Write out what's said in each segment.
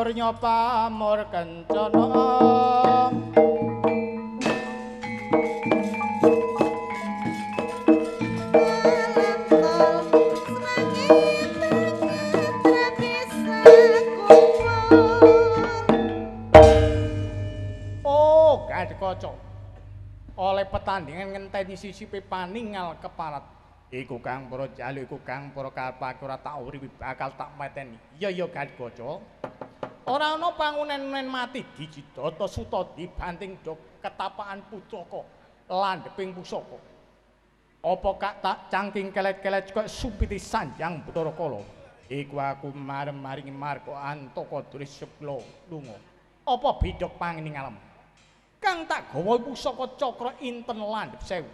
Murnya pamor kencana. Oh, Gatotkaca. Oleh petandingan ngenteni sisipe paningal keparat. Iku kang para jalu, iku kang para karepake ora tak uripi bakal tak mateni. Iya ya Gatotkaca. Ora ana pangunen-unen mati dijidata suta dibanting do ketapaan pucaka landheping pusaka. Apa kak tak cangking kelet-kelet kok supiti sanjang Bathara Kala. Iku aku marem maringi marga antaka Drisukla lunga. Apa bidhok pangeningalem? Kang tak gawa pusaka cakra inten landhep sewu.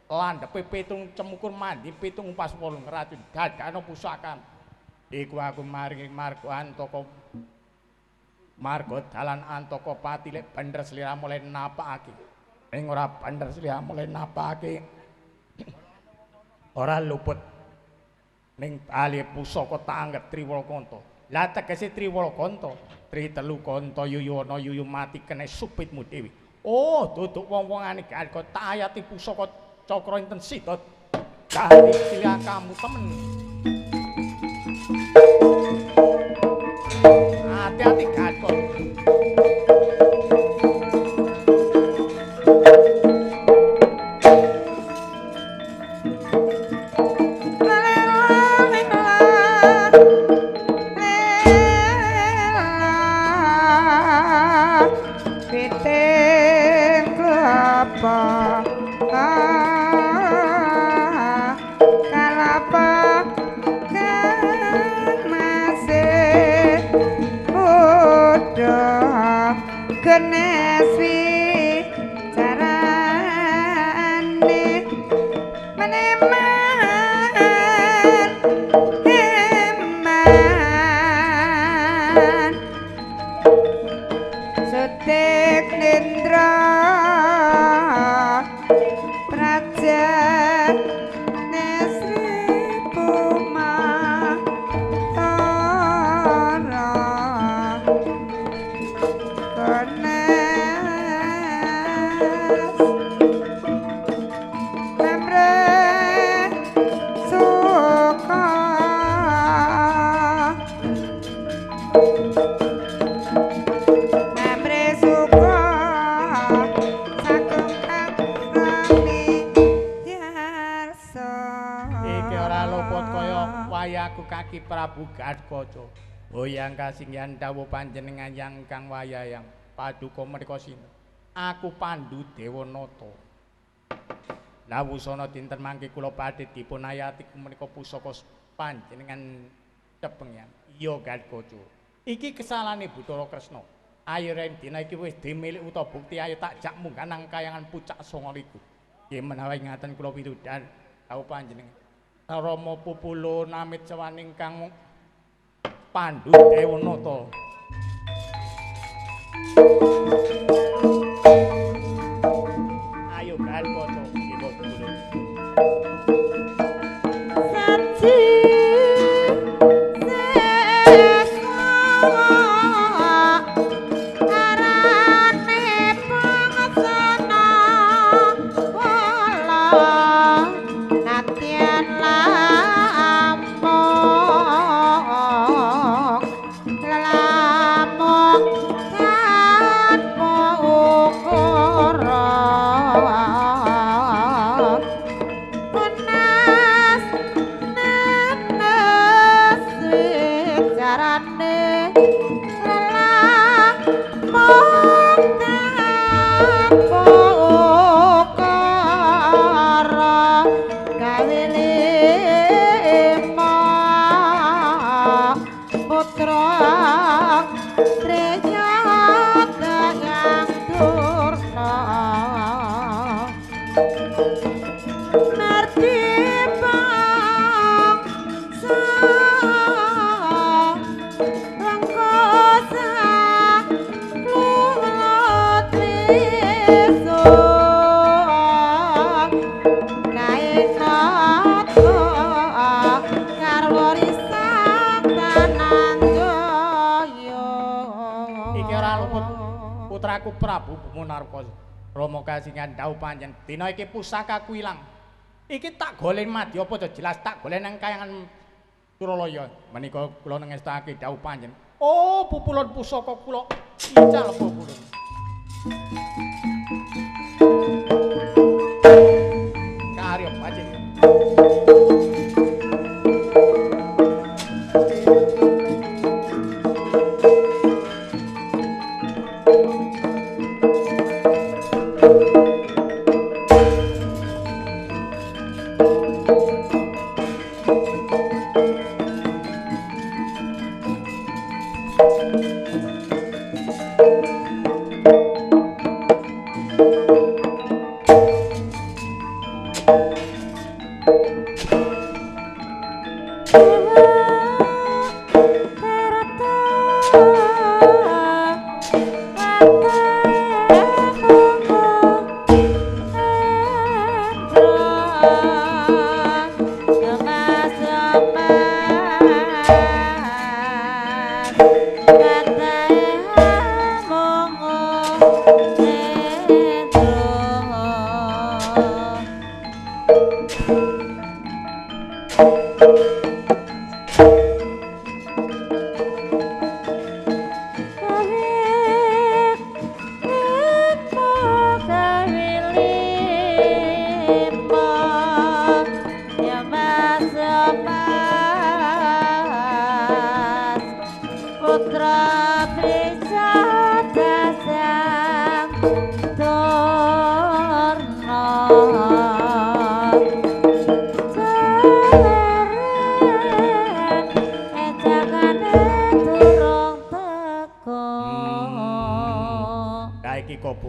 Landhepe pitung cemukur mandi pitung upas wolung racun dadana pusaka. Iku aku maringi marga antaka marga dalan antaka pati lek bener sliramu le napakake. Ning ora bener sliramu le napakake ora luput. Ning bali pusaka tak anggep Triwalakanta. Lah tegese Triwalakanta, tri telu kanta yuyana yuyu mati kena supitmu dhewe. Oh, duduk wong-wongane gak tak ayati pusaka cakra inten sida dadi cilakamu temen. Hati-hati Gatotkaca. Prabu Gatotkaca. Boyang kasinggihan dawuh panjenengan yang kang wayayang paduka menika sinten? Aku Pandu Dewanata. Lah wusana dinten mangke kula badhe dipun ayati menika pusaka panjenengan cepengyan. Iya Gatotkaca. Iki kesalahane Bathara Kresna. Ayo ren dina iki wis dimilik utawa bukti ayo tak jak munggah nang kayangan pucak 29. Nggih menawi ngaten kula pitudan dawuh panjenengan. Rama Pupula namit sewaning kang Pandu Dewanata. Ayo Gatotkaca, ibu kula. Saji arane pangsana wala natyan lamong lamong tanpa putraku Prabu Bhima Naraka. Rama kasingan dawuh panjenengan, dina iki pusakaku ilang. Iki tak golek madya apa jelas tak golek nang kayangan Suralaya. Menika kula nengestake dawuh panjenengan. Oh, pupulun pusaka kula ical pupulun. Karya bajing.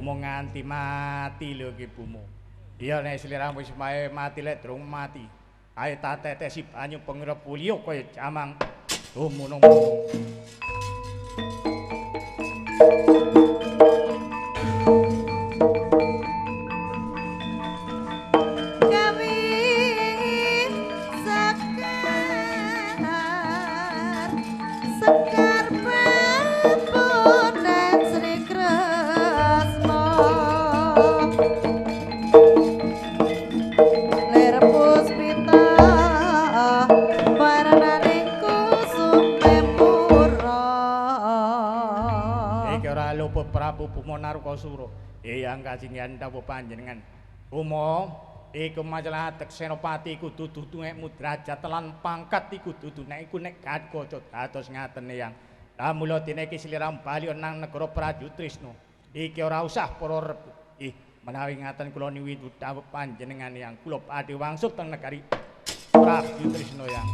Nganti mati lho iki Bhima. Iya nek sliramu wis mati lek durung mati. Ae tak tetesi banyu pengira pulio kaya jamang. Dumunung-munung. Prabu Bhima Narkasura eyang kasinggihan dawuh panjenengan. Bhima iku masalah adeg senopati iku dudu tuwekmu derajat lan pangkat iku dudu nek iku nek Gatkaca dados ngaten eyang. Lah mula dene iki sliramu bali nang negara Prajutrisna. Iki ora usah para rebut. Ih menawi ngaten kula niwi dawuh panjenengan eyang, kula badhe wangsul teng negari Prajutrisna eyang.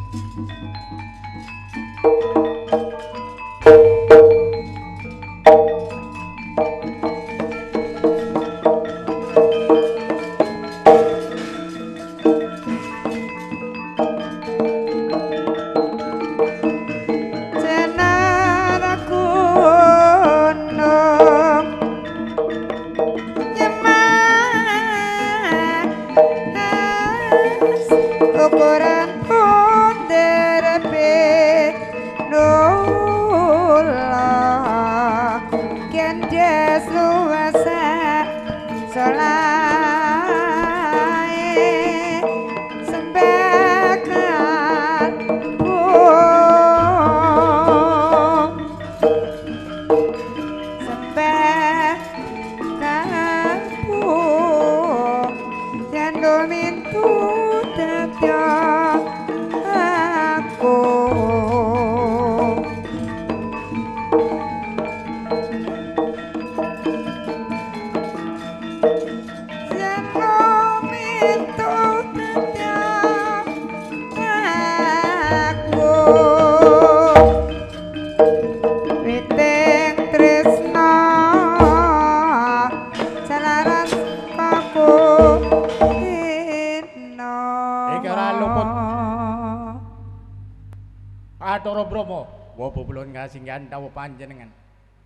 Kasinggihan dawuh panjenengan.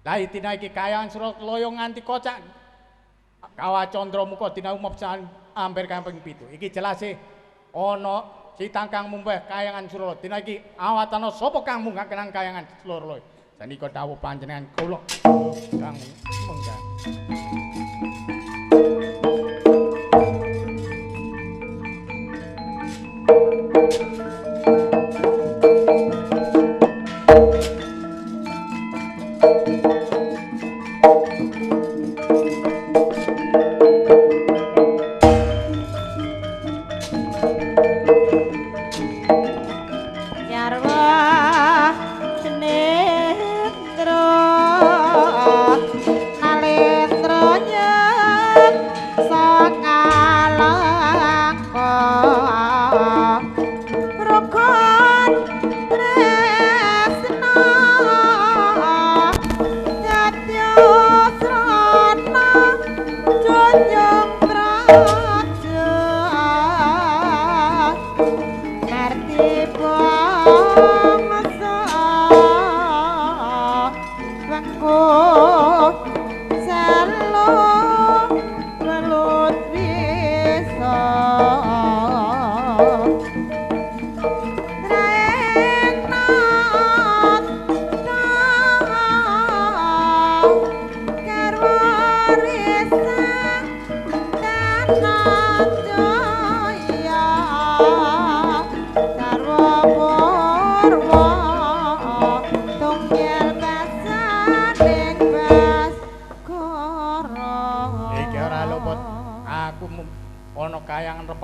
Lah dina iki kayangan Suralaya nganti kocak Kawah Candra Muka dina umep hampir kaping 7. Iki jelase ana citang kang munggah kayangan Suralaya. Dina iki awatana sapa kang munggah nang kayangan Suralaya. Sanika dawuh panjenengan kula kang munggah.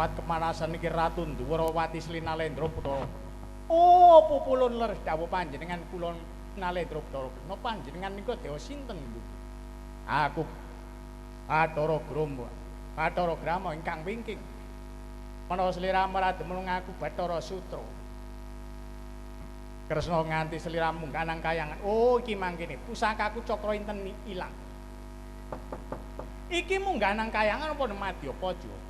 Kepanasan iki Ratu Ndhuwarawati Sri Nalendra Bathara. Oh, pupulun leres dawuh panjenengan kula Nalendra Bathara. Napa panjenengan nika dewa sinten? Aku Bathara Grama. Bathara Grama ingkang wingking. Menawa sliramu ora demen ngaku Bathara Sutra. Kresna nganti sliramu nang kayangan. Oh, iki mangkene pusakaku Cakra Inten ilang. Iki munggah nang kayangan apa Madyapaja?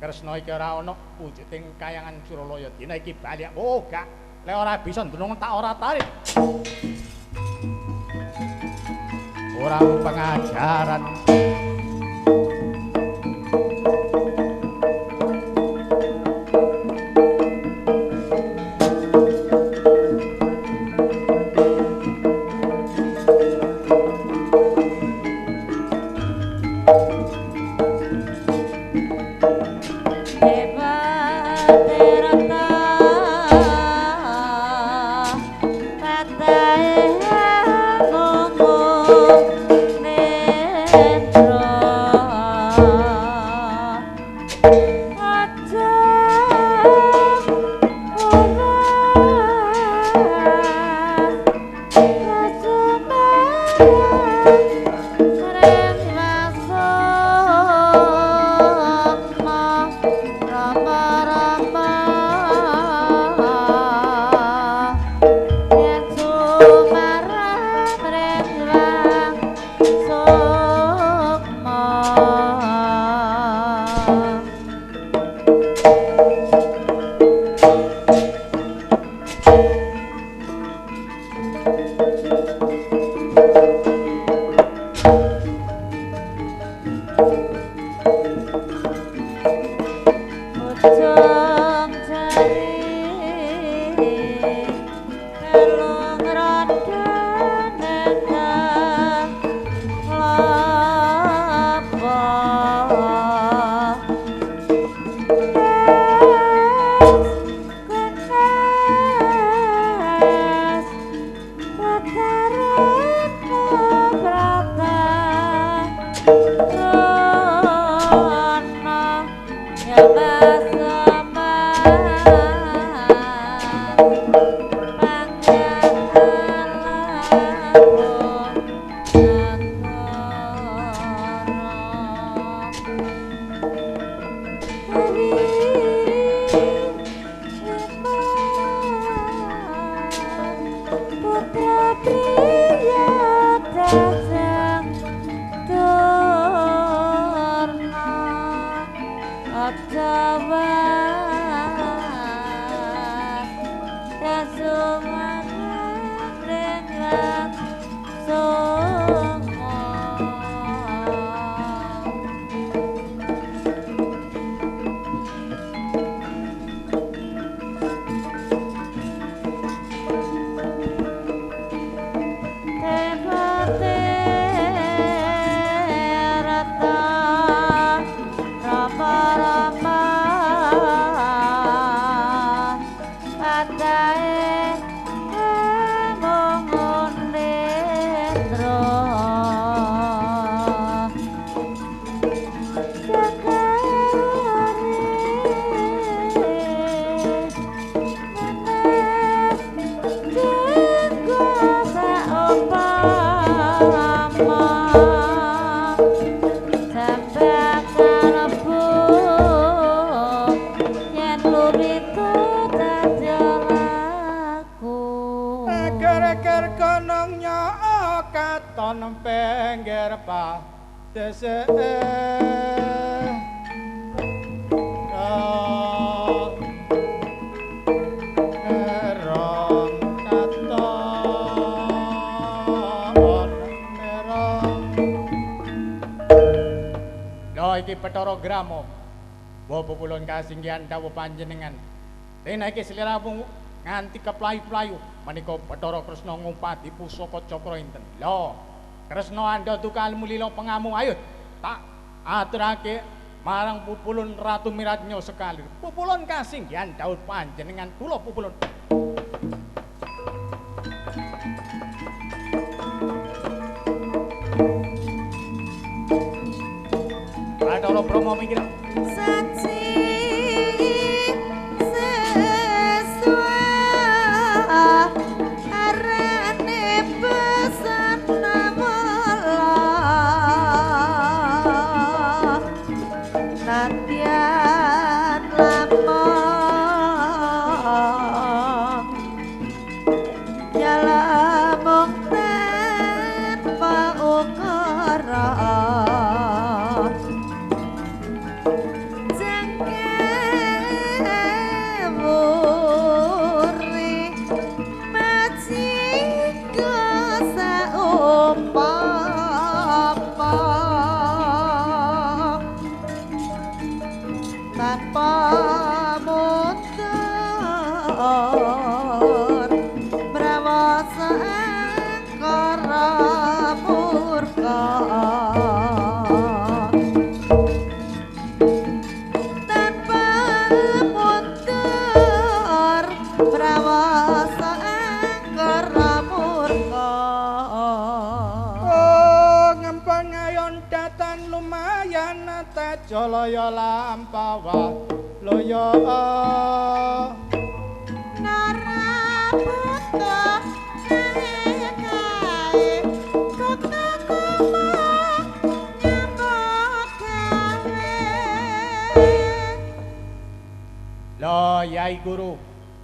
Kresna iki ora ana wujuding kayangan Suralaya dina iki bali. Oh, gak. Lek ora bisa ndunung tak ora tarik. Ora pengajaran. Aja wae. pitu dadi laku. Eger-eger gunung nyok katon pinggir pa dese. Iki Bathara Grama. Bapak pulun kasinggihan dawuh panjenengan. Dene iki sliramu nganti keplayu-playu menika Bathara Kresna ngupati pusaka cakra inten. Lho, Kresna andha tukal mulila pengamu ayo tak aturake marang pupulun Ratu Miratnya sekali. Pupulun kasinggihan dawuh panjenengan kula pupulun. Bathara Brahma mikir saji seswa arane pesana wala nadyan lamong nyalamong tanpa ukara. Jalaya lampawa loya naraputra kae kota kuma nyambut gawe. Lho Yai Guru,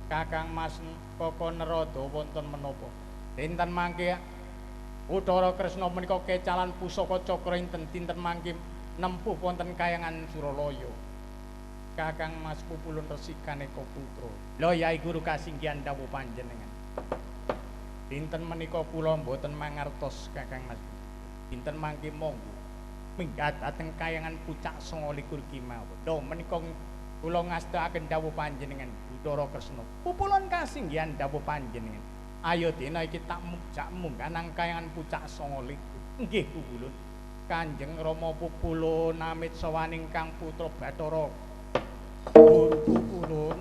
Kakang Mas Koko Nerada wonten menapa? Dinten mangke Bathara Kresna menika kecalan pusaka cakra inten dinten mangke nempuh wonten kayangan Suralaya. Kakang Mas pupulun resikaneka putra. Lho Yai Guru kasinggihan dawuh panjenengan. Dinten menika kula mboten mangertos Kakang Mas. Dinten mangke monggo minggat dhateng kayangan pucak 29 kemawon. Lho menika kula ngastakaken dawuh panjenengan Bathara Kresna. Pupulun kasinggihan dawuh panjenengan. Ayo dina iki tak mujak munggah nang kayangan pucak 29. Nggih pupulun. Kanjeng Rama pupulun amit sowan ingkang putra Bathara Guru pupulun.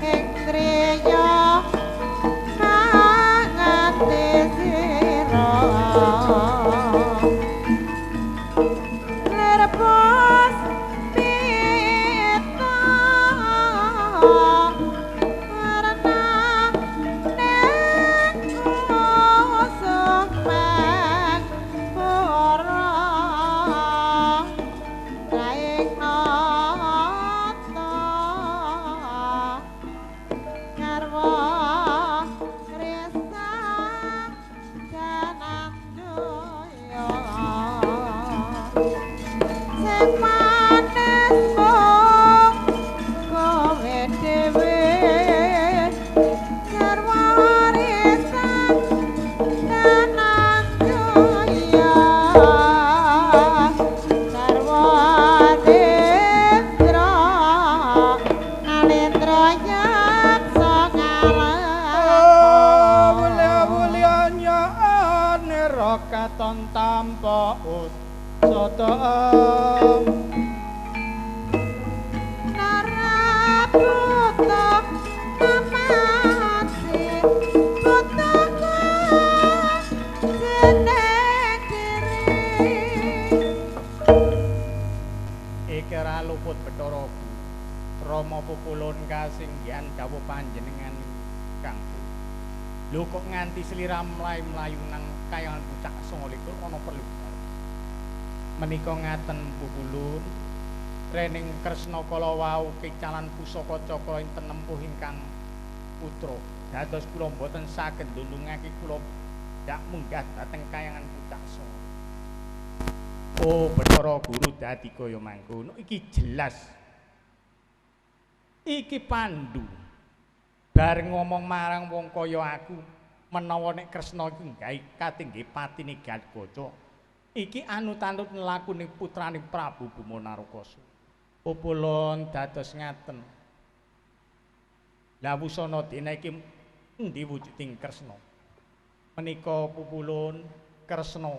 Ing Prayaksa ngarep Wulya-wulya nira katon tanpa usada Narabuta mamati putaka jeneng diri. Iki ora luput Bathara Rama pupulun kasinggihan dawuh panjenengan Kang. Lho kok nganti slira mlayu-mlayu nang kayangan pucak 29 ana perlu. Menika ngaten pupulun, rening Kresna kala wau kecalan pusaka cakra ing tenempuh ingkang putra. Dados kula mboten saged ndulungake kula ndak munggah dhateng kayangan pucak 29. Oh Bathara Guru dadi kaya mangkono iki jelas. Iki Pandu bar ngomong marang wong kaya aku menawa nek Kresna iku gawe katingge patine Gatotkaca. Iki anut-anut nglakune putrane Prabu Bima Narakasa. Pupulun dados ngaten. Lah wusana dene iki endi wujuding Kresna? Menika pupulun Kresna,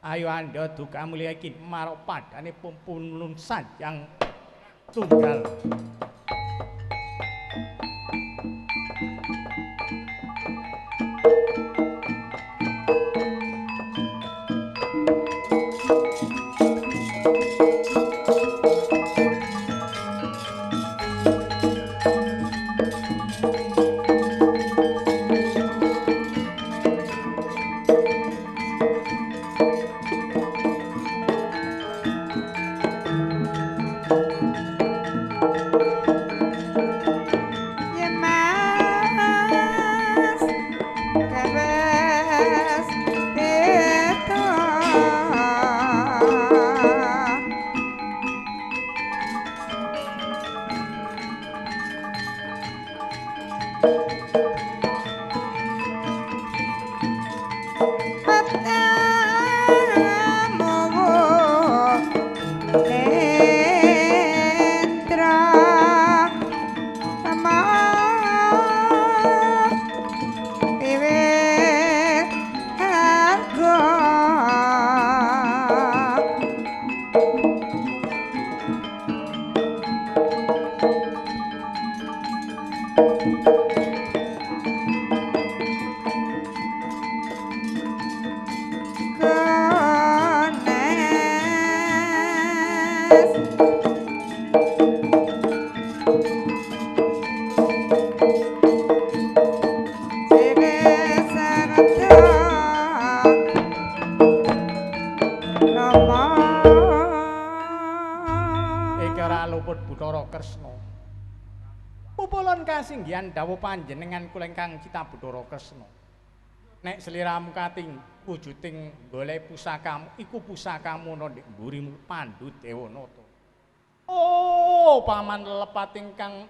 ayo andha duka mulya iki marang padane pupulun sanjang tunggal. Ya Mas Kewes Beta Patamu Lendra Sama Dewe Harga Kenes Dewe Sarada Rama Iki ora luput Bathara Kresna. Pupulun kasinggihan dawuh panjenengan kula ingkang cita Bathara Kresna. Nek sliramu kating wujuding golek pusakamu iku pusakamu ana ndek mburimu Pandu Dewanata. Oh, paman lepat ingkang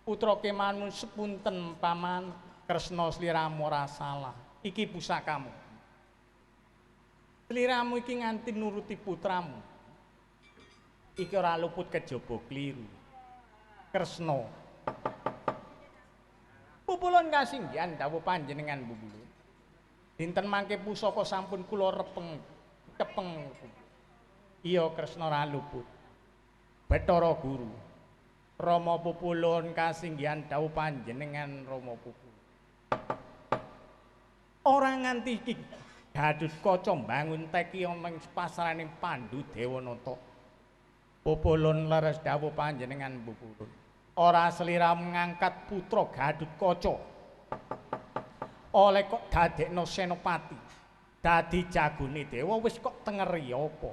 putra kemanmun sepunten paman Kresna sliramu ora salah. Iki pusakamu. Sliramu iki nganti nuruti putramu. Iki ora luput kejaba kliru. Kresna. Pupulun kasinggihan dawuh panjenengan pupulun. Dinten mangke pusaka sampun kula repeng kepeng. Iya Kresna ora luput. Bathara Guru. Rama pupulun kasinggihan dawuh panjenengan Rama pupulun. Ora nganti iki Gatotkaca mbangun teki ana ing pasarane Pandu Dewanata. Pupulun leres dawuh panjenengan pupulun. Ora sliramu ngangkat putra Gatotkaca. Oleh kok dadekno senopati. Dadi jagone dewa wis kok tengeri apa?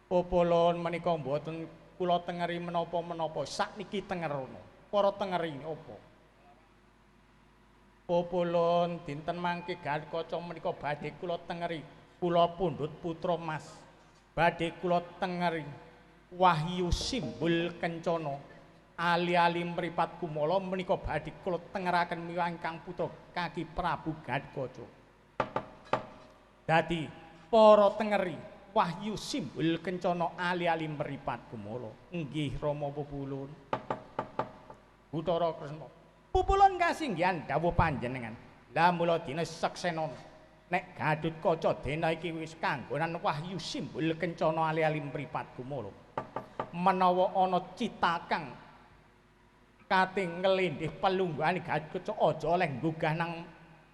Pupulun menika mboten kula tengeri menapa-menapa. Sakniki tengerono. Para tengeri apa? Pupulun dinten mangke Gatotkaca menika badhe kula tengeri. Kula pundhut putra Mas. Badhe kula tengeri wahyu simbol kencana. Ali-ali mripat kumala menika badhe kula tengeraken miwah ingkang putra kaki Prabu Gatotkaca. Dadi para tengeri wahyu simbol kencana ali-ali mripat kumala. Nggih Rama pupulun. Bathara Kresna. Pupulun kasinggihan dawuh panjenengan. Lah mula dina seksena nek Gatotkaca dina iki wis kanggonan wahyu simbol kencana ali-ali mripat gumala. Menawa ana cita kang kate nglindhih pelungguhane Gatotkaca aja oleh nggugah nang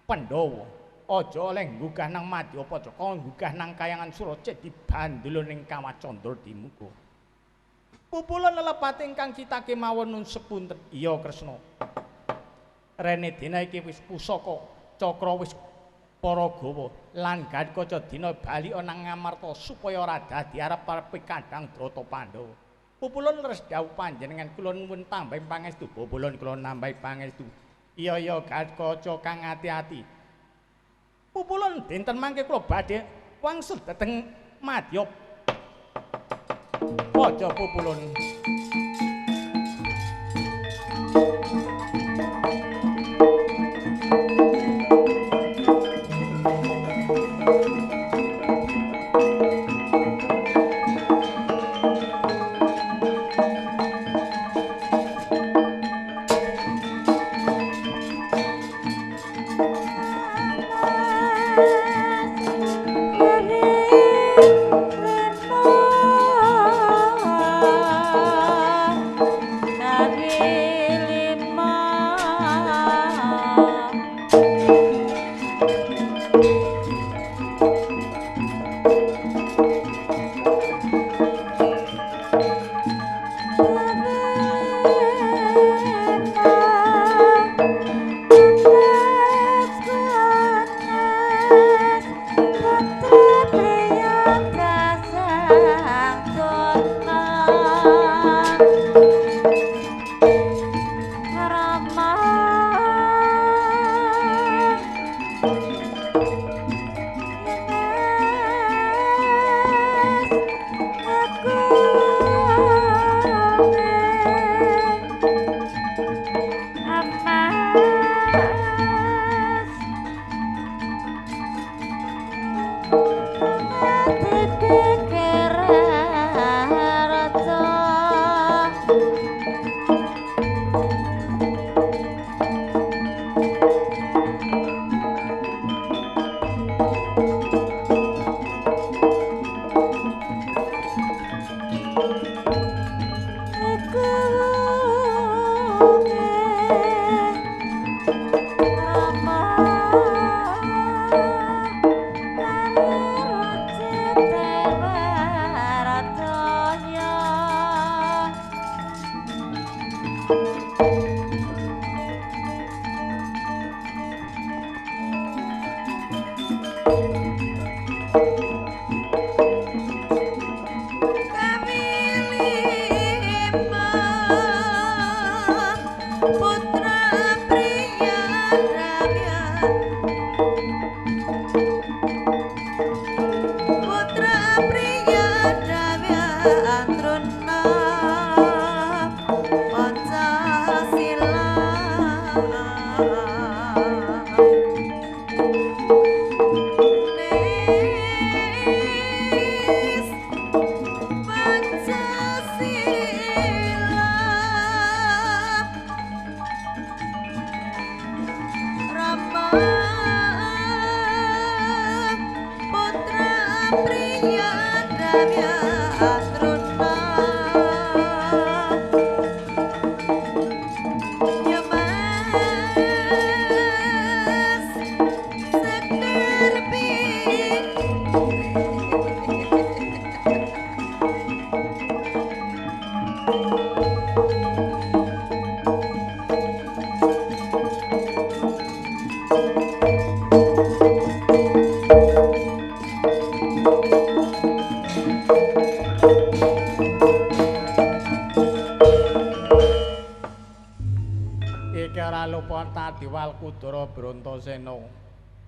Pandhawa, aja oleh nggugah nang Madyapajaka, nggugah nang Kayangan Suraja dibandula ning Kawah Candra Dimuka. Pupulun lelepate ingkang cita kemawon nun sepunten. Iya Kresna. Rene dina iki wis pusaka cakra wis para gawa lan Gatotkaca dina bali nang Ngamarta supaya ora dadi arep-arepe Kadang Drata Pandhawa. Pupulun leres dawuh panjenengan kula nuwun tambahi pangestu. Pupulun kula nambahi pangestu. Iya iya Gatotkaca kang ati-ati. Pupulun dinten mangke kula badhe wangsul dhateng Madya Paja pupulun. Diwalkudara Brontasena.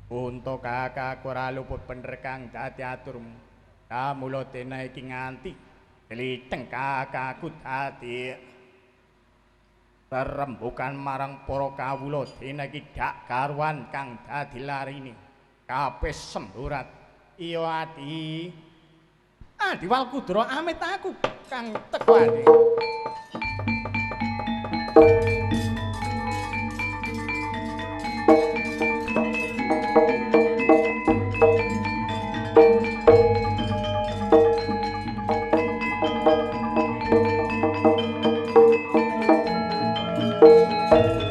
Unta kakak ora luput bener kang dadi aturmu. Kamula dene iki nganti glitheng kakakku dadi rerembukan marang para kawula dene iki gak karuan kang dadi larine. Kabeh semburat. Iya Adi. Adi Walkudara amit aku kang teko Adi. Thank you.